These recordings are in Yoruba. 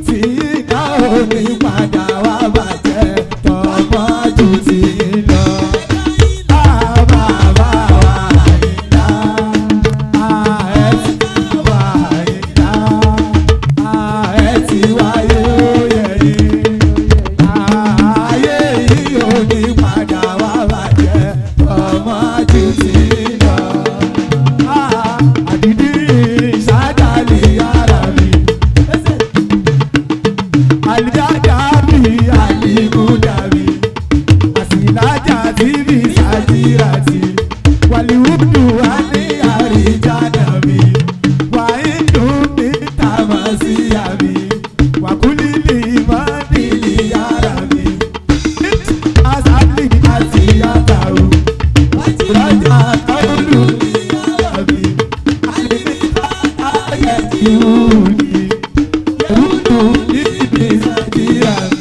Tí iná ò ní padà wá bàjẹ́ tọmọ jù sí lọ. Bàbá wa Àyìnlá, ẹ ti wá Àyìnlá, ẹ ti wáyé ó yẹ yín. Ayé yìí ò ní padà wá bàjẹ́ tọmọ jù sí lọ. Àdìdí ìsádàlì ara mi. Àlìjáde àlìmúdàbí. Àsìlájà tí bí sàjíràtì. Wàlíwùdù wà ní àríjánàbí. Wà ìdùn ní tàmásíyàbí. Wàkúlìlì mọ́nìlì yàrá mi. Àsálì àti yàtàrú. Rájà kọ́lù yàrá mi. Àlìmí ayẹ̀ ìhùnì. Yẹ̀rùdù níbi sàjíràbí.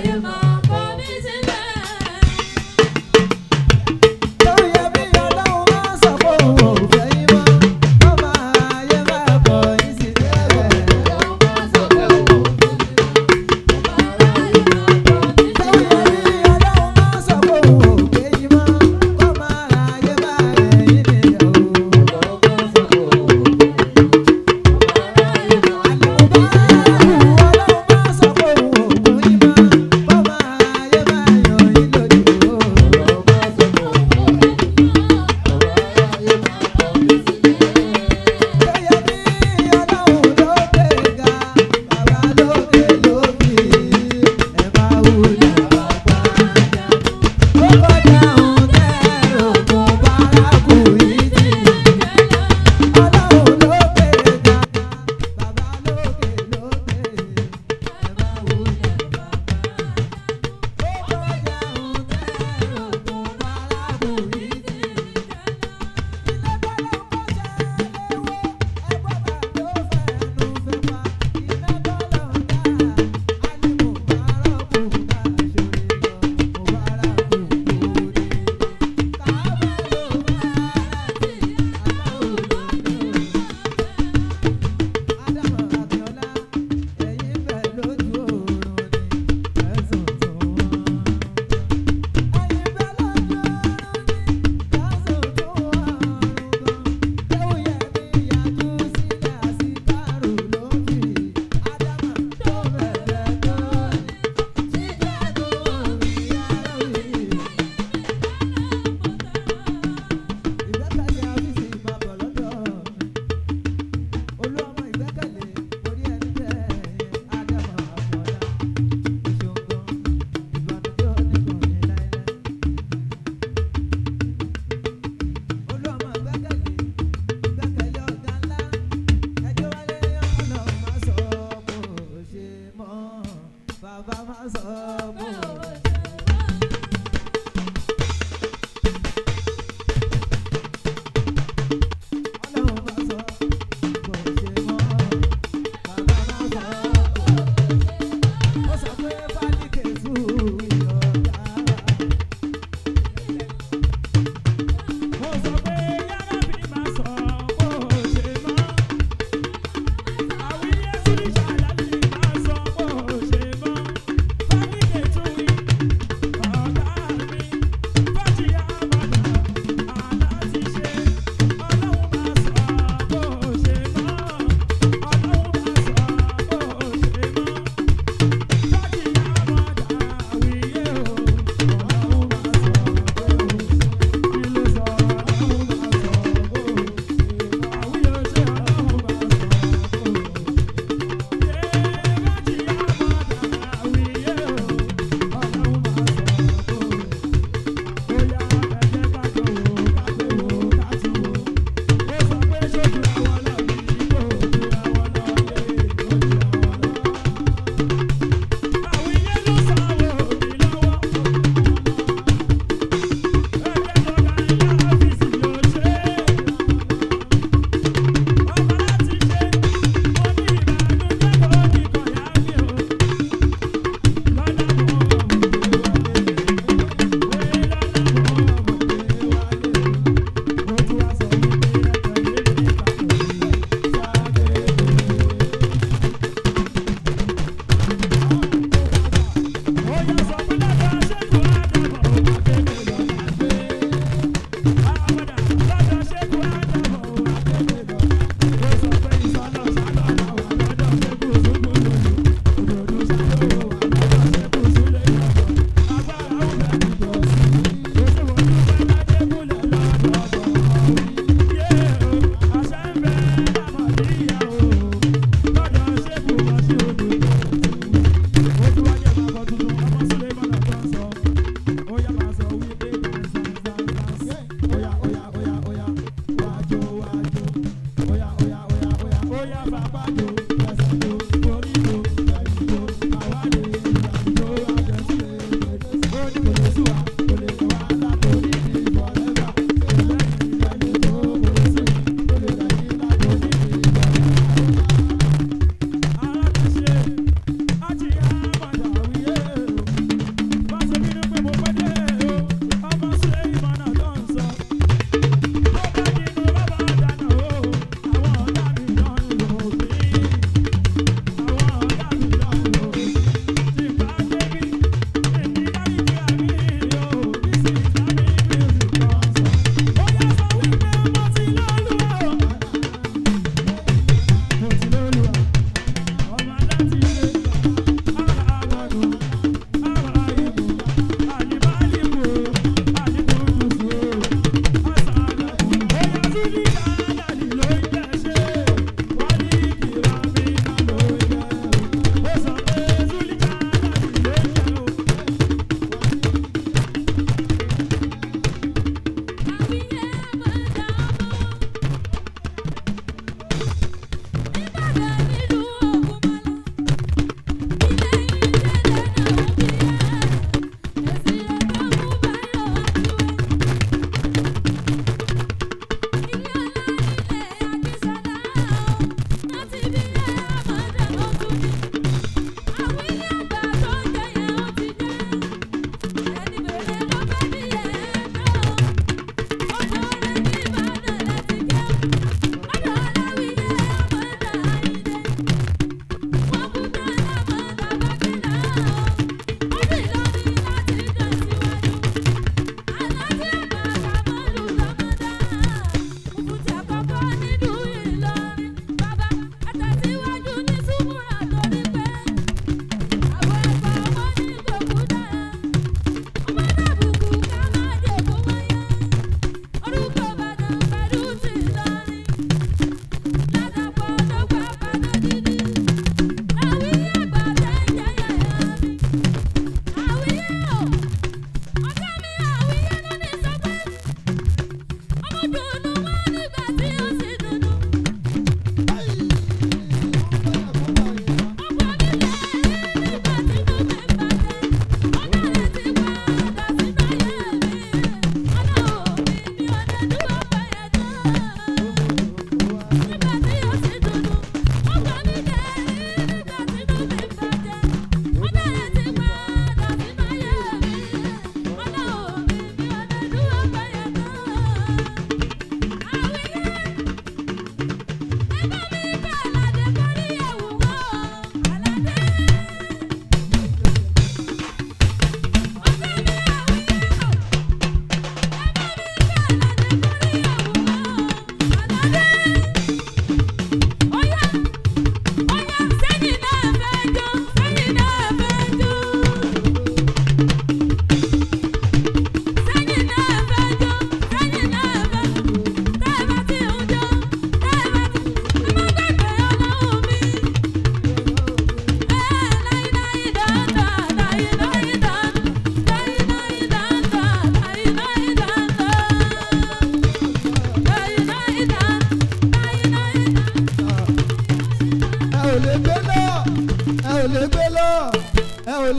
Aráyé máa kọ̀ mí sílẹ̀. Torí ẹbí Ọlọ́run máa sọ pé òun ò fẹ́ yín mọ́. Ọmọ ayé máa kọ̀ yín sílẹ̀. Ọlọ́run máa sọ pé òun ò fẹ́ mi mọ́. Aráyé máa kọ̀ mí Torí sílẹ̀. ẹbí Ọlọ́run máa sọ pé òun ò fẹ́ yín mọ́. Ọmọ ayé máa rẹ̀ yín níyà o. Ọlọ́run máa sọ pé òun ò fẹ́ mi mọ́. Aráyé máa kọ̀ mí sílẹ̀. Ọlọ́run máa sọ pé òun ò fẹ́ yín mọ́. Ọmọ ayé máa yọ̀ yín lójú o. Ọlọ́run máa sọ pé òun ò fẹ́ mi mọ́. Aráyé máa kọ̀ mí sílẹ̀. Torí ẹbí Ọlọ́run ló gbé ga, bàbá lókè lókè, ẹ máa wulẹ̀ bàbá. Ó kọjá òun tẹ́rù kò bára kù yìí tì. Ọlọ́run ló gbé ga, bàbá lókè lókè, ẹ máa wulẹ̀ bàbá. Ó kọjá òun tẹ́rù kò bára kù yìí tì. Ilé tọ́lọ́ kọ́ ṣe léwó, ẹgbọ́n bá ló fẹ́nu fẹ́ pa. Iná tọ́lọ́ dá, á ní mo bá rọ́pò bá ṣòro lọ, mo bá rà kù kúrò. Kàábà ló bá ti aláwọ̀ lóde o. Ádámù Akínọlá, ẹ̀yin bẹ̀ lójú oorun ni ẹ̀sùn tó wọ́n. Ẹ̀yin bẹ̀ lójú oorun ni ẹ̀sùn tó wọ́n gan. Kéwúyẹ̀mí yájú sílẹ̀ àsìkárù ló ń fi Ádámù tó bẹ̀rẹ̀ tó ní. Jíjẹ́ tó wọ̀n mí yára wí. Ìgbẹ́kẹ̀lé àfíìsì máa bọ̀ lọ́dọ̀ mi. Olú ọmọ ìgbẹ́kẹ̀lé orí ẹni bẹ́ẹ̀ yẹn Ádámù Àkànlá. Ìṣòǹgàn ìbànújẹ́ oníkan ní láéláé. Olú ọmọ ìgbẹ́kẹ̀lé ìgbẹ́kẹ̀lé ọ̀gá ńlá. Ẹjọ́ wálé ọlọ́run máa sọ bó ṣe mọ́. Bàbá máa sọ bó ṣe Ọlọ́run máa sọ bó ṣe mọ́. Bàbá máa sọ bó ó sọ pé fálíkèsù ìyọ̀dá. Mo sọ pé yàrá mi máa sọ bó ṣe mọ́. Àwíyé sílí ṣàlàyé máa sọ bó ṣe mọ́. Fáníkè tún wí,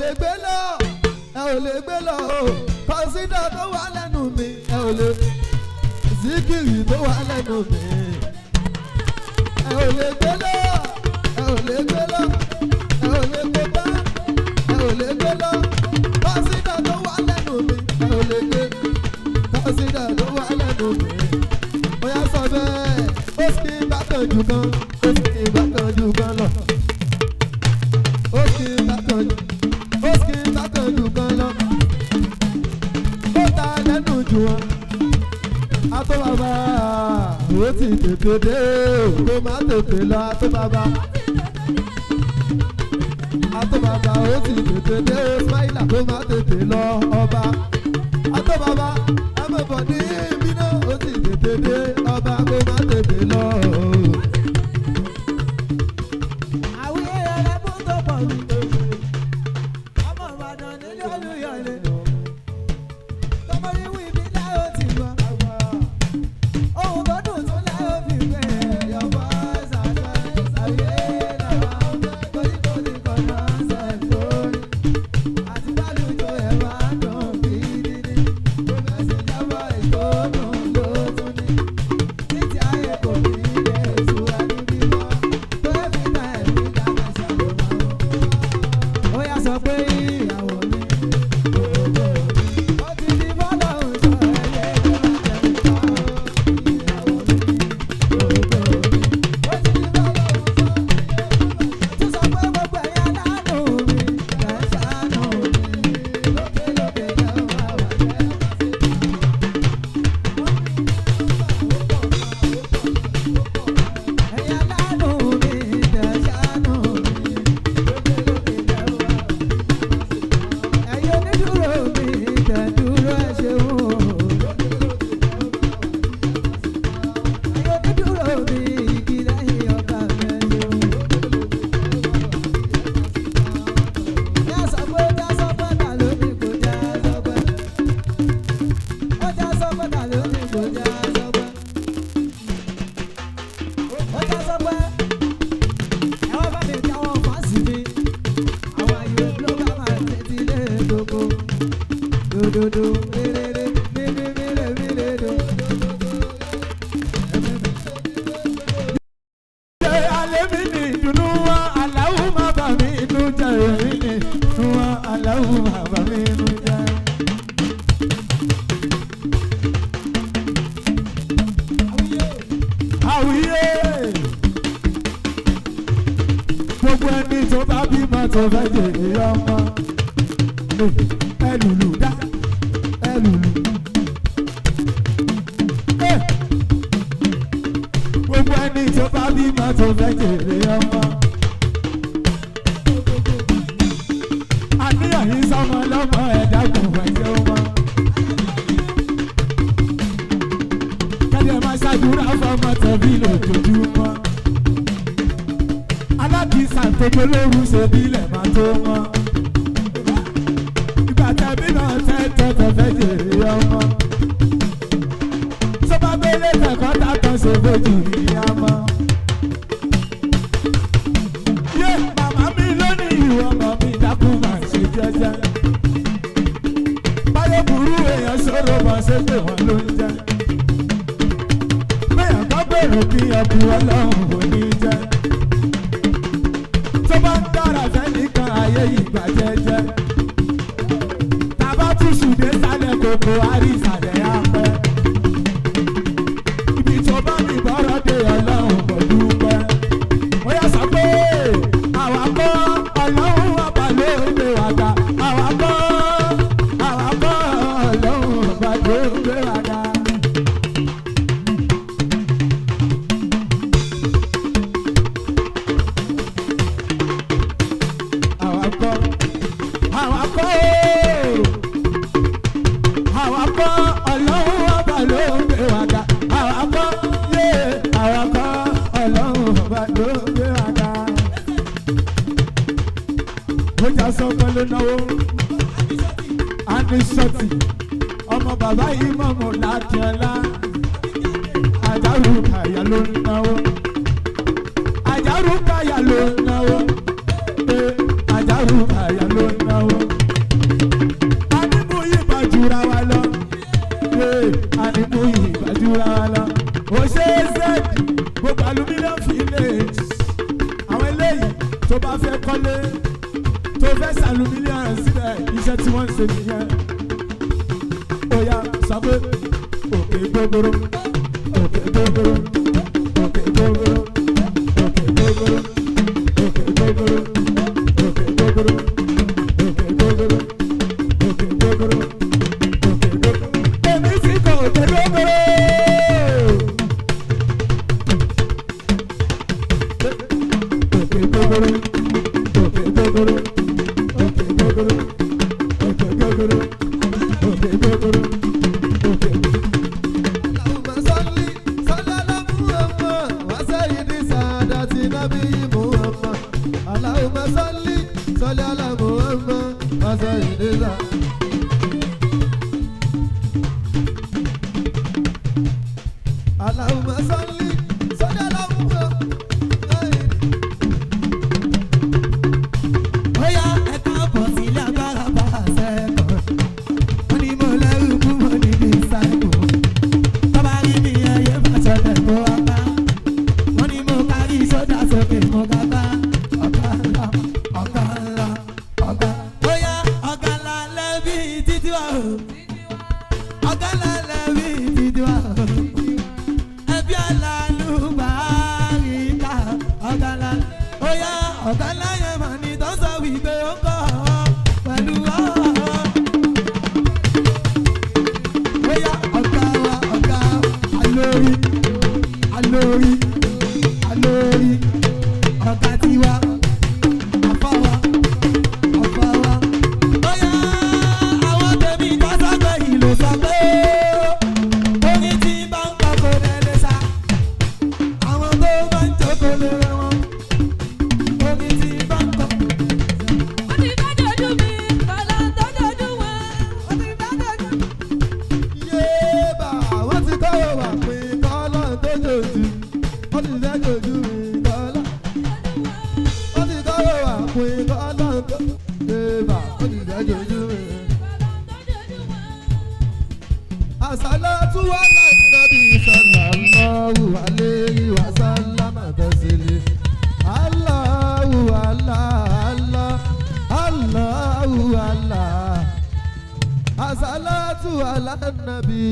lè gbé lọ, ẹ ò lè gbé lọ o. Kọ̀sídà tó wà lẹ́nu mi, ẹ ò lè. Síkìrì tó wà lẹ́nu mi. Ẹ ò lè gbé lọ, ẹ ò lè gbé lọ, ẹ ò lè gbé bá, ẹ ò lè gbé lọ. Kọ̀sídà tó wà lẹ́nu mi, ẹ ò lè gbé. Kọ̀sídà tó wà lẹ́nu mi. Bóyá sọ bẹ́ẹ̀, ó sì bá kan jù kan, ó sì bá kan jù kan lọ. Ó sì bá kan jù, ó sì bá kan jù kan lọ. Ó ta lẹ́nu jù wọn. Ató bàbá, ó ti tètè dé, kó má tètè lọ ató bàbá. Ató bàbá, ó ti tètè dé, Smaila kó má tètè lọ ọba. Ató bàbá, ẹ mọ̀ bọ̀ ní ibi náà, ó ti tètè dé, ọba kó má tètè lọ. Àwíyé rẹ̀ mú tó pọ̀ ní gbogbo. Ọmọ Ìbàdàn nílé Olúyọ̀lé. Tọmọrí wí bí láyé ó ti mọ̀. Ohun tó dùn tún láyé ó fi gbé. Your voice and voice, àwíyé làwa ń fẹ́. Kòríkòrí kọ̀nà ṣẹ̀ lórí. Àti bálùjọ ẹ̀ máa dùn bí dídí. Gbogbo ẹ̀sìn jábọ̀ ètò dùn ló tún ní. Títí ayé kò ní lè tú ẹni bímọ. Tó fi náà ẹ̀mí dáná ṣàlùmọ́. Ó yá sọ pé ìyàwó mi, ògo mi, ó ti di bọ́lọ́hún sọ ẹyẹ tó máa jẹ nǹkan. Ìyàwó mi, ògo mi, ó ti di bọ́lọ́hún sọ ẹyẹ tó máa jẹ nǹkan. Tún sọ pé gbogbo ẹ̀yin aláàánú mi, ẹ̀ ń ṣàánú mi. Lókè lókè lẹ́ máa wà jẹ́ ẹ̀yin aláàánú mi, ẹ̀ ń ṣàánú mi. Lókè lókè lẹ́ máa wà. Ẹ̀yin onídùúró mi, tẹ̀ dúró ẹ ṣeun o. Ẹ̀yin onídùúró mi, igi lẹ́yìn ọba mi ẹ ṣeun. Já sọ pé ó já sọ pé ta ló ní kò já sọ pé. Ó já sọ pé ta ló ní kò já sọ pé. Ó já sọ pé ẹ wá bá mi jáwọ́ fásitì mi. Àwọn ayò ló bá máa tètè lé gbogbo. Dododo rere mímí mílè mílè do. Ṣé alẹ́ mi ní ìdùnnú wa, aláwọ̀ má bà mí inú jẹ́ èmi ní ìdùnnú wa, aláwọ̀ má bà mí inú jẹ́. Àwíyé gbogbo ẹni tó bá bímọ tó fẹ́ jèrè ọmọ ẹlùlù dá ẹlùlù. Gbogbo ẹni tó bá bímọ tó fẹ́ jèrè ọmọ. Àníyàn yìí sọmọ lọ́mọ ẹ̀dá kò wẹ̀jẹ̀ ọmọ. Kẹ́lẹ́ máa ṣàdúrà fọmọ tẹ̀bí lójoojúmọ́. Alábìsà tó gbólóhùn ṣe bílẹ̀ máa tó mọ́. Ìgbà tẹ̀bí náà tẹ́ tẹ́ fẹ́ jèrè ọmọ. Sọ́ba gbélé tẹ̀kọ́ tàtàn ṣe fojú ìyá mọ́. Yé màmá mi lónìí ìwọ ọmọ mi dákun máa ṣe jẹ́jẹ́. Báyọ̀ burú èèyàn ṣòro mọ̀ ṣe pé wọ́n ló ń jẹ́. Bẹ́ẹ̀ kọ́ gbèrò kí ẹkú ọlọ́run ò ní jẹ́. Tó bá ń dára fẹ́nìkan ayé ìgbà jẹ́jẹ́. Tàbá tún ṣùdé sálẹ̀ kòkó àrísàlẹ̀ apẹ́. Ibi tó bá mi bọ́rọ̀ dé ọlọ́run kò dúpẹ́. Ó yá sọ pé àwa kọ́ ọlọ́run ọba ló ń gbé wa ga. Àwa kọ́ àwa kọ́ ọlọ́run ọba ló ń gbé wa ga. Àwa kọ́ àwa kọ́ ooo àwa kọ́ ọlọ́run ọba ló ń gbé wa ga. Àwa kọ́ yé àwa kọ́ ọlọ́run ọba ló ń gbé wa ga. Ó já sọ́kọ́ ló náwó. Anisọ́tì ọmọ bàbá yìí mọ̀mọ́ Lákínọlá. Àjàrú kàyà ló ń náwó. Àjàrú kàyà ló ń náwó. Ee, Rúkàyà ló ń náwó. Anímú yìí bá jura wa lọ. Anímú yìí bá jura wa lọ. Ó ṣe é zẹ́ẹ̀dì gbogbo aluminium village. Àwọn eléyìí tó bá fẹ́ kọ́lé tó fẹ́ sàlùmílíọ̀nù síbẹ̀ iṣẹ́ tí wọ́n ń ṣe nìyẹn. Ó yá sọ pé òkè gbogbooro òkè gbogbooro òkè gbogbooro òkè gbogbooro òkè gbogbooro òkè gbogbooro òkè gbogbooro òkè gbogbooro òkè gbogbooro. Èmi sì kọ òkè gbogbooro. Òkè gbogbooro òkè gbogbooro òkè gbogbooro òkè gbogbooro òkè gbogbooro òkè gbogbooro. Allahumma salli salli ala Muhammad wa sayyidi saadati nabiyyi Muhammad. Allahumma salli salli ala Muhammad wa sayyidi saadati. Allahumma salli salli ala Muhammad. Bóyá ẹ káàbọ̀ sílé agbára bá a sẹ́kọ̀ọ́. Wọ́n ní mo lẹ́rù kú mo ní disciple. Tọ́ba rí mi ẹyẹ bá ṣọlẹ̀ kó wá bá. Wọ́n ní mo kárí sódà sókè mo ga bá. Ọ̀gá ńlá, ọ̀gá ńlá, ọ̀gá. Bóyá ọ̀gá ńlá lẹ́bí títí wá o. Ọ̀gá ńlá lẹ́bí títí wá o. Ẹbí alálùbáríkà ọ̀gá ńlá. Óyá ọ̀gá ńlá yẹn mà ní tó sọ wípé ó ń kọ́ ọ pẹ̀lú ọ̀. Óyá ọ̀gá wa ọ̀gá Alórí alórí alórí ọ̀gá tiwa àfáwa àfáwa. Óyá àwọn tèmi tó sọ pé ìlú sọ pé orin tí bá ń kọ́ kò lè sá. Àwọn tó bá ń jókòó lórí wọn orin tí bá ń kọ́. Wọ́n ti fẹ́ dojú mi, kọ́lá tó dojú wọn. Wọ́n ti fẹ́ dojú mi. Yéèbà wọ́n ti kọ́ wà pé kọ́lá tó jòjì wọ́n ti fẹ́ jòjú mi kọ́lá. Wọ́n ti kọ́ wà pé kọ́lá tó yéèbà wọ́n ti fẹ́ jòjú mi. Àsálàtú ala nàbí sallallahu alayhi wa sallama taslim. Allahu Allah Allah Allahu Allah. Àsálàtú ala nàbí.